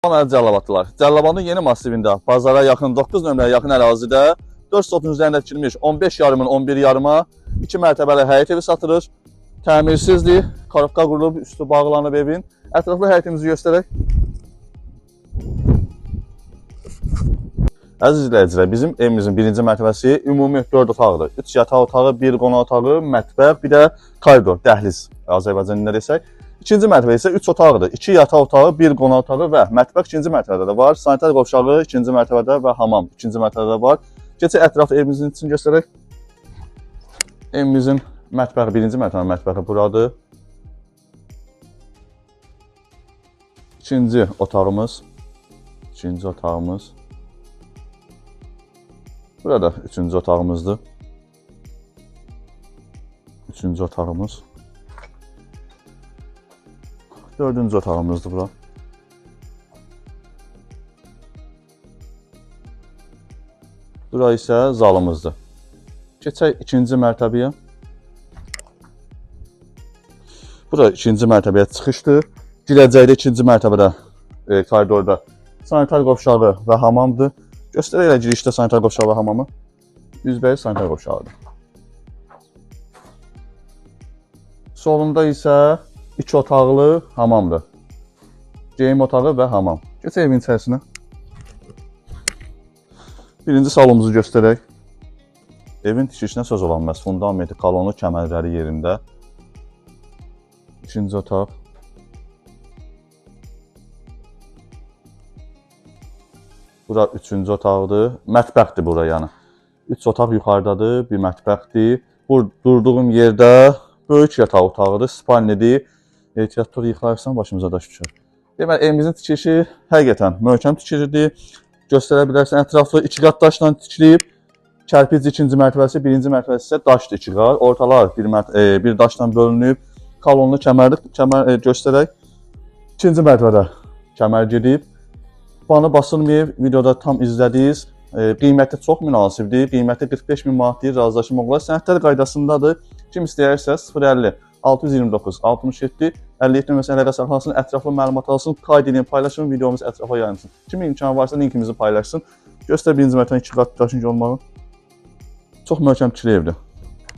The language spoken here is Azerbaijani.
Salam əziz Cəlilabadlılar. Cəlilabadın yeni massivində, bazara yaxın, 9 nömrəyə yaxın ərazidə 4 sotun üzərində tikilmiş 15 yarımın 11 yarıma 2 mərtəbəli həyət evi satılır. Təmirsizdir, karovka qurulub, üstü bağlanıb evin. Ətraflı həyətimizi göstərək. Əziz izləyicilər, bizim evimizin birinci mərtəbəsi ümumi 4 otaqdır. 3 yataq otağı, 1 qonaq otağı, mətbəx, bir də koridor, dəhliz Azərbaycan dilində desək. İkinci mərtəbə isə 3 otaqdır. 2 yataq otağı, 1 qonaq otağı və mətbəx ikinci mərtəbədə də var. Sanitar qovşağı ikinci mərtəbədə və hamam ikinci mərtəbədə var. Keçək ətraflı evimizin içini göstərək. Evimizin mətbəxi, birinci mərtəbənin mətbəxi buradır. İkinci otağımız, ikinci otağımız. Burada üçüncü otağımızdır. Üçüncü otağımız. Dördüncü otağımızdır bura. Bura isə zalımızdır. Keçək ikinci mərtəbəyə. Bura ikinci mərtəbəyə çıxışdır. Girəcəkdə ikinci mərtəbədə koridorda sanitar qovşağı və hamamdır. Göstərək elə girişdə sanitar qovşağı və hamamı. Üzbəyiz sanitar qovşağıdır. Solunda isə iki otaqlı hamamdır. Geyim otağı və hamam. Keçək evin içərisinə. Birinci salonumuzu göstərək. Evin tikilişinə söz olanmaz. Fundamenti, kolonu, kəmərləri yerində. İkinci otaq. Bura üçüncü otaqdır. Mətbəxdir bura yəni. Üç otaq yuxarıdadır, bir mətbəxdir. Bu durduğum yerdə böyük yataq otağıdır, spalnidir. Ehtiyat dur, yıxılarsan başımıza daş düşər. Deməli, evimizin tikilişi həqiqətən möhkəm tikilidir. Göstərə bilərsən, ətraflı iki qat daşla tikilib. Kərpic ikinci mərtəbəsi, birinci mərtəbəsi isə daşdır iki qat. Ortalar bir daşla bölünüb. Kolonlu kəmərli kəmər göstərək. İkinci mərtəbədə kəmər gedib. Banı basılmayıb, videoda tam izlədiniz. Qiyməti çox münasibdir. Qiyməti 45 min manat deyir, razılaşmaq olar. Sənədlər qaydasındadır. Kim istəyərsə 050 629 67 57 nömrəsi əlaqə saxlasın, ətraflı məlumat alsın, qayd edin, paylaşın, videomuz ətrafa yayılsın. Kimin imkanı varsa linkimizi paylaşsın. Göstər birinci mərtəbənin iki qat daşın olmağı. Çox möhkəm tikili evdir.